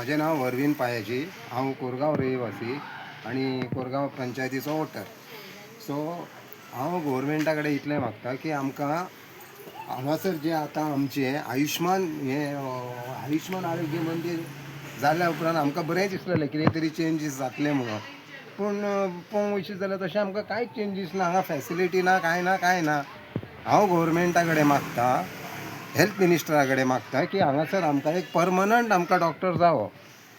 म्हाजें नांव अरविंद पायाजी. हांव कोरगांव रहिवासी आनी कोरगांव पंचायतीचो वोटर. सो हांव गोवोरमेंटा कडेन इतलें मागता की आमकां हांगासर जें आतां आमचें आयुश्मान हें आयुश्मान आरोग्य मंदीर जाल्या उपरांत आमकां बरें दिसलेलें कितें तरी चेंजीस जातले म्हणून. पूण पळोवंक वयशी जाल्यार तशें आमकां कांयच चेंजीस ना. हांगा फेसिलिटी ना, कांय ना, कांय ना. हांव गोवोरमेंटा कडेन मागता, हेल्थ मिनिस्टरा कडेन मागता की हांगासर आमकां एक परमनंट आमकां डॉक्टर जावो.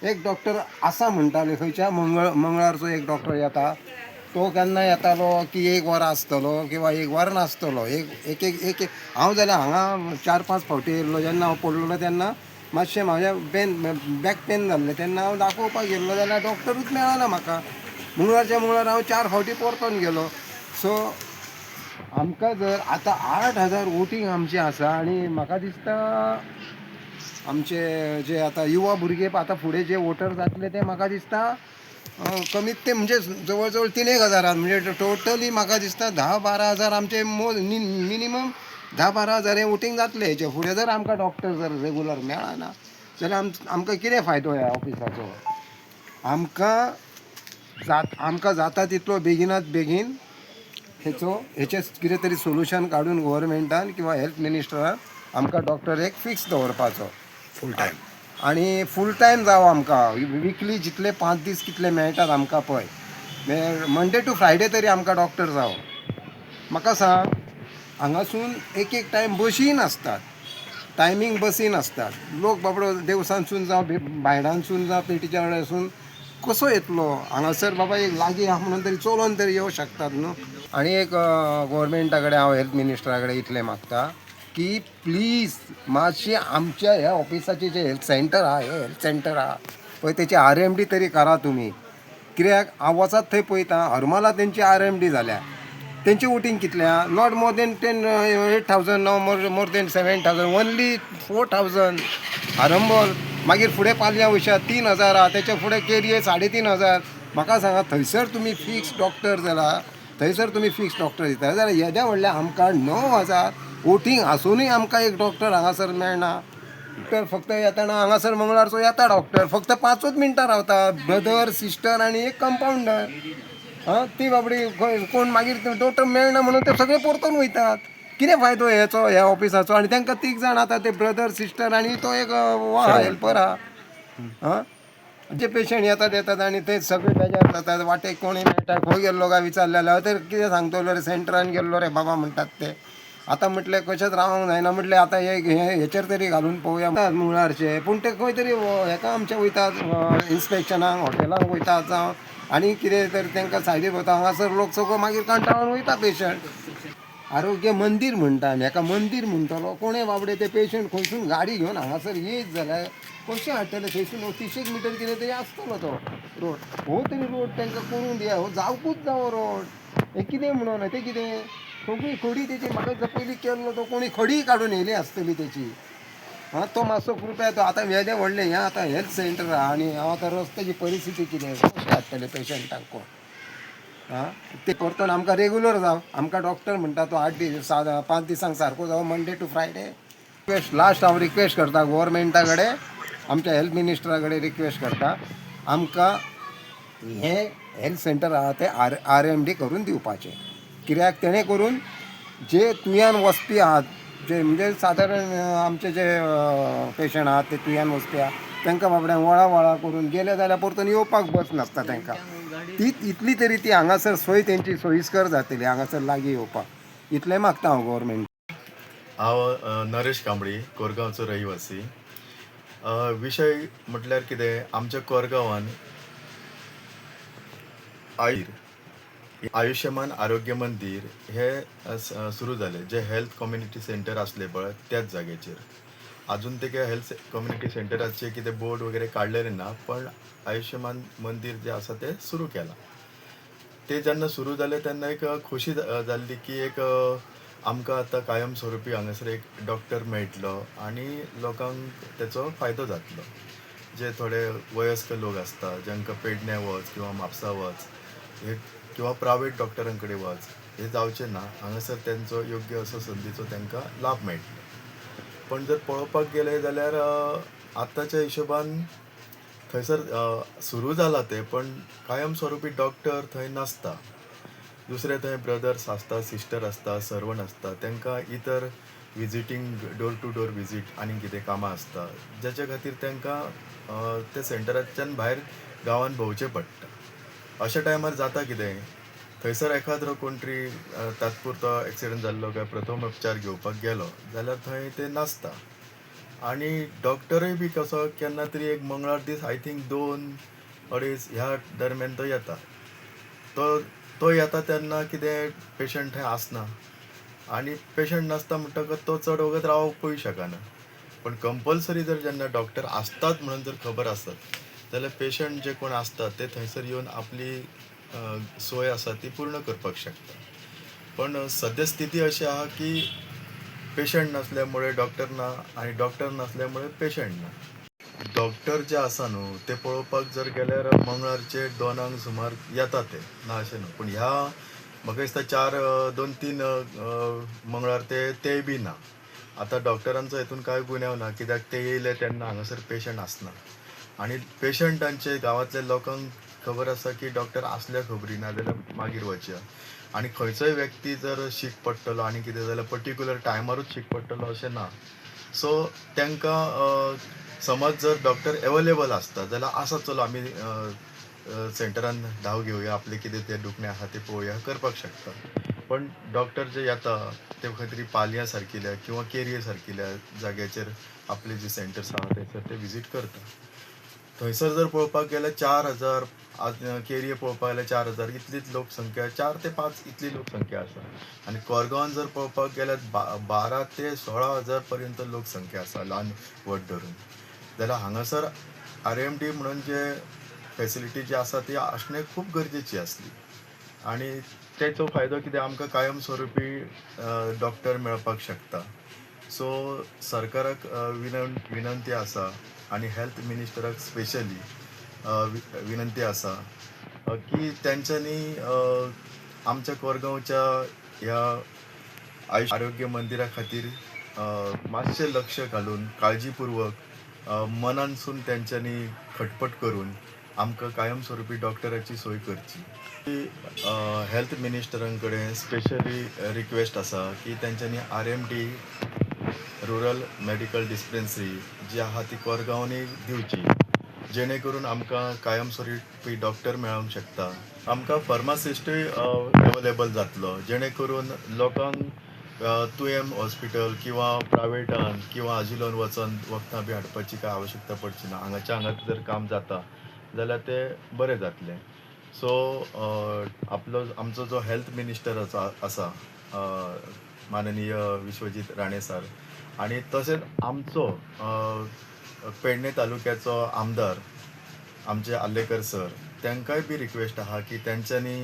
एक डॉक्टर आसा म्हणटाले खंयच्या मंगळारचो एक डॉक्टर येता, तो केन्ना येतालो की एक वर आसतलो किंवा एक वर नासतलो. एक एक एक एक हांव जाल्यार हांगा 4-5 फावटी येयल्लो. जेन्ना हांव पडलेलो तेन्ना मातशें म्हाज्या बॅक पेन जाल्लें, तेन्ना हांव दाखोवपाक गेल्लो जाल्यार डॉक्टरूच मेळना म्हाका. मंगळारच्या मंगळार हांव 4 फावटी परतोन गेलो. सो आमकां जर आतां 8000 वोटींग आमचें आसा आनी म्हाका दिसता आमचे जे आतां युवा भुरगे आतां फुडें जे वोटर जातले ते म्हाका दिसता कमीत ते म्हणजे जवळ जवळ 3-1 हजारान, म्हणजे टोटली म्हाका दिसता 10-12 हजार आमचे मिनिमम 10-12 हजार हे वोटींग जातले. हेचे फुडें जर आमकां डॉक्टर जर रेगुलर मेळना जाल्यार आमकां कितें फायदो ह्या ऑफिसाचो? आमकां जाता तितलो बेगिनात बेगीन हेचें कितें तरी सोल्युशन काडून गोवोरमेंटान किंवा हेल्थ मिनिस्टरान आमकां डॉक्टर एक फिक्स दवरपाचो फूल टायम आनी फूल टायम जावो. आमकां विकली जितले 5 दीस कितले मेळटात आमकां पळय, मंडे टू फ्रायडे तरी आमकां डॉक्टर जावो. म्हाका सांग, हांगासून एक एक टायम बशीय नासतात, टायमींग बसी नासतात. लोक बाबडो देवसानसून जावं भायणानसून जावं पेटीच्या वेळासून कसो येतलो हांगासर? बाबा एक लागीं आहा म्हणून तरी चलोन तरी येवं शकतात न्हू. आनी एक गोवोरमेंटा कडेन हांव हेल्थ मिनिस्टरा कडेन इतलें मागता की प्लीज मातशें आमच्या ह्या ऑफिसाचें जें हेल्थ सेंटर आहा, हें हेल्थ सेंटर आहा पळय, तेची RMD तरी करा तुमी. कित्याक हांव वचात थंय पळयता, हरमला तेंची RMD जाल्या, तेंची वोटींग कितलें आहा? Not more than 10 8,000, no more than 7,000, only 4,000 Arambol. मागीर फुडें पालयां वयशात 3,000 आहा, तेच्या फुडें केरये 3,500. म्हाका सांगा, थंयसर तुमी फिक्स डॉक्टर जाल्यार थंयसर तुमी फिक्स डॉक्टर दिता जाल्यार येद्या व्हडल्या आमकां 9,000 वोटींग आसुनूय आमकां एक डॉक्टर हांगासर मेळना. डॉक्टर फक्त येताना हांगासर मंगळारचो येता डॉक्टर, फक्त 5 मिनटां रावता, ब्रदर सिस्टर आनी एक कंपावंडर. आं, ती बाबडी कोण मागीर डॉक्टर मेळना म्हणून ते सगळे परतून वयतात. कितें फायदो हेचो ह्या ऑफिसाचो? आनी तांकां तीग जाण आतां ते ब्रदर सिस्टर आनी तो एक हेल्पर आहा. आं, जे पेशंट येतात येतात आनी ते सगळे बेजार जातात. वाटेक कोणूय मेळटा, खंय गेल्लो काय विचारलें जाल्यार तर कितें सांगतलो रे, सेंटरान गेल्लो रे बाबा म्हणटात ते. आतां म्हटलें कशेंच रावंक जायना, म्हटलें आतां हे हेचेर तरी घालून पळोवया मंगळारचे. पूण ते खंय तरी हेका आमचे वयतात इन्स्पेक्शनाक, हॉटेलांक वयतात जावं आनी कितें तर तांकां सायडीक वता. हांगासर लोक सगळो मागीर कंटाळून वयता पेशंट. आरोग्य मंदीर म्हणटा आमी हेका, मंदीर म्हणटलो कोणें बाबडे ते पेशंट खंयसून गाडी घेवन हांगासर येयत जाल्यार कशें हाडटले? थंयसून 30 मिटर कितें तरी आसतलो तो रोड. हो तरी रोड तांकां करूंक दिया, हो जावकूच जावो रोड. हें कितें म्हणून तें कितें सगळी खडी तेची म्हाका दिसता पयलीं केल्लो तो कोणी खडी काडून येयली आसतली तेची. आं, तो मातसो कृपया तो आतां येदें व्हडलें हें आतां हेल्थ सेंटर आहा आनी हांव आतां रस्त्याची परिस्थिती कितें, कशें हाडटले पेशंटांक कोण? आं, ते परतून आमकां रेगुलर जावं. आमकां डॉक्टर म्हणटा तो 8 दीस 5 दिसांक सारको जावं, Monday to Friday. Request last हांव रिक्वेस्ट करता गोवोरमेंटा कडेन, आमच्या हेल्थ मिनिस्टरा कडेन रिक्वेस्ट करता, आमकां हें हेल्थ सेंटर आहा तें RMD करून दिवपाचें. कित्याक तेणें करून जे तुयान वचपी आहात, जे म्हणजे सादारण आमचे जे पेशंट आहात ते तुयान वचपी आहा, तांकां बाबड्यांक वळा वळा करून गेले जाल्यार परतून येवपाक बस नासता तांकां. ती इतली तरी ती हांगासर सोय तेंची सोयीस्कर जातली हांगासर लागीं येवपाक. इतलें मागता हांव गोवोरमेंट. हांव नरेश कांबळी, कोरगांवचो रहिवासी. विशय म्हटल्यार कितें, आमच्या कोरगांवान आयुश्यमान आरोग्य मंदीर हे सुरू जालें, जें हेल्थ कम्युनिटी सेंटर आसलें पळय त्याच जाग्याचेर. आजून ते काय हेल्थ कम्युनिटी सेंटराचे कितें बोर्ड वगैरे काडलेले ना, पण आयुश्यमान मंदीर जें आसा तें सुरू केलां. ते जेन्ना सुरू जालें तेन्ना एक खोशी जाल्ली की एक आमकां आतां कायम स्वरुपी हांगासर एक डॉक्टर मेळटलो आनी लोकांक तेचो फायदो जातलो. जे थोडे वयस्क लोक आसता जांकां पेडण्यां वच किंवा म्हापसा वच हे किंवा प्रायवेट डॉक्टरां कडेन वच हे जावचें ना, हांगासर तेंचो योग्य असो संदीचो तांकां लाभ मेळटलो. पण जर पळोवपाक गेले जाल्यार आतांच्या हिशोबान थंयसर सुरू जाला तें, पण कायम स्वरुपी डॉक्टर थंय नासता. दुसरे थंय ब्रदर्स आसता, सिस्टर आसता, सर्वंट आसता, तांकां इतर visiting, door to door visit आनी कितें कामां आसता, जाच्या खातीर तांकां ते सेंटराच्यान भायर गांवांत भोंवचें पडटा. अशा टायमार जाता कितें, थंयसर एखाद्रो कोण तरी तात्पुरतो एक्सिडंट जाल्लो काय प्रथम उपचार घेवपाक गेलो जाल्यार थंय ते नासता. आनी डॉक्टरूय बी कसो केन्ना तरी एक मंगळार दीस I think 2-2.5 ह्या दरम्यान तो येता. तो तो येता तेन्ना कितें पेशंट थंय आसना आनी पेशंट नासता म्हणटकच तो चड वगत रावपूय शकना. पण कंपल्सरी जर जेन्ना डॉक्टर आसतात म्हणून जर खबर आसत जाल्यार पेशंट जे कोण आसतात ते थंयसर येवन आपली सोय आसा ती पूर्ण करपाक शकता. पण सद्या स्थिती अशी आहा की पेशंट नासल्या मुळे डॉक्टर ना आनी डॉक्टर नासल्या मुळे पेशंट ना. डॉक्टर जे आसा न्हू ते पळोवपाक जर गेल्यार मंगळारचे 2 सुमार येता ते, ना अशें न्हू, पूण ह्या म्हाका दिसता 4-2-3 मंगळार तेय बी ना. आतां डॉक्टरांचो हितून कांय गुन्यांव ना, कित्याक ते येयले तेन्ना हांगासर पेशंट आसना आनी पेशंटांचे गांवांतल्या लोकांक खबर आसा की डॉक्टर आसल्या खबरी ना जाल्यार मागीर वचया. आनी खंयचोय व्यक्ती जर शीक पडटलो आनी कितें जाल्यार पर्टिक्युलर टायमारूच शीक पडटलो अशें ना. सो तांकां समज जर डॉक्टर एवेलेबल आसता जाल्यार आसा चलो आमी सेंटरान धांव घेवया, आपलें कितें तें दुखणें आसा तें पळोवया, करपाक शकता. पण डॉक्टर जे येता ते खंय तरी पालयां सारकिल्या किंवा केरये सारकिल्या जाग्याचेर आपले जे सेंटर्स आहा थंयसर ते विजीट करता. थंयसर जर पळोवपाक गेल्यार 4000, केरये पळोवपाक गेल्यार 4000 इतलीच लोकसंख्या, 4 ते 5 इतली लोकसंख्या आसा. आनी कोरगांवान जर पळोवपाक गेल्यार 12 ते 16 हजार पर्यंत लोकसंख्या आसा ल्हान व्हड धरून. जाल्यार हांगासर RMD म्हणून जे फेसिलिटी जी आसा ती आसणें खूब गरजेची आसली आनी तेचो फायदो कितें आमकां कायम स्वरुपी डॉक्टर मेळपाक शकता. सो सरकाराक विनंती आसा आनी हेल्थ मिनिस्टराक स्पेशली विनंती आसा की तेंच्यांनी आमच्या कोरगांवच्या ह्या आरोग्य मंदिरा खातीर मातशें लक्ष घालून काळजीपूर्वक मनानसून तेंच्यांनी खटपट करून आमकां कायम स्वरुपी डॉक्टराची सोय करची. हेल्थ मिनिस्टरां कडेन स्पेशली रिक्वेस्ट आसा की तेंच्यांनी RMD rural medical dispensary जी आहा ती कोरगांवांनी दिवची, जेणे करून आमकां कायम स्वरुपी डॉक्टर मेळोंक शकता. आमकां फार्मासिस्टूय अवेलेबल जातलो, जेणे करून लोकांक तुयेम हॉस्पिटल किंवा प्रायवेटान किंवा आजिलोन वचोन वखदां बी हाडपाची कांय आवश्यकता पडची ना. हांगाच्या हांगाच जर काम जाता जाल्यार तें बरें जातलें. सो आपलो आमचो जो हेल्थ मिनिस्टर आसा माननीय विश्वजीत राणे सर, आनी तशेंच आमचो पेडणे तालुक्याचो आमदार आमचे आर्लेकर सर, तांकांय बी रिक्वेस्ट आहा की तेंच्यांनी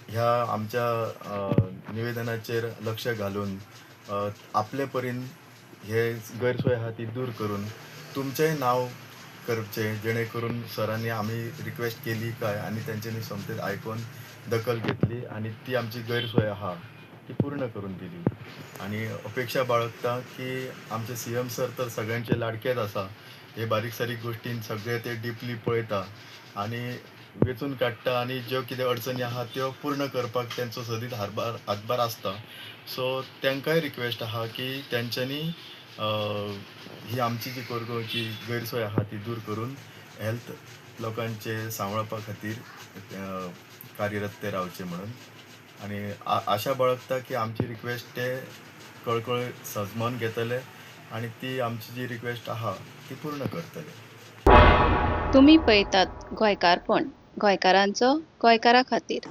ह्या आमच्या निवेदनाचेर लक्ष घालून आपले परीन हे गैरसोय आहा ती दूर करून तुमचेंय नांव करचें, जेणे करून सरांनी आमी रिक्वेस्ट केली काय आनी तेंच्यांनी सोमतेच आयकून दखल घेतली आनी ती आमची गैरसोय आहा ती पूर्ण करून दिली. आनी अपेक्षा बाळगता की आमचे CM sir तर सगळ्यांचे लाडकेच आसा, हे बारीक सारीक गोश्टीन सगळे ते डिपली पळयता आनी वेंचून काडटा आनी ज्यो कितें अडचणी आहा त्यो पूर्ण करपाक तेंचो सदींच हातभार आसता. सो तांकांय रिक्वेस्ट आहा की तेंच्यांनी ही आमची जी कोरगांवची गैरसोय आहा ती दूर करून हेल्थ लोकांचे सांबाळपा खातीर कार्यरत ते रावचे म्हणून. आनी आशा बाळगता की आमची रिक्वेस्ट ते कळकळ सजमान घेतले आनी ती आमची जी रिक्वेस्ट आहा ती पूर्ण करतले. तुमी पळयतात गोंयकारपण, गोंयकारांचो गोंयकारा खातीर.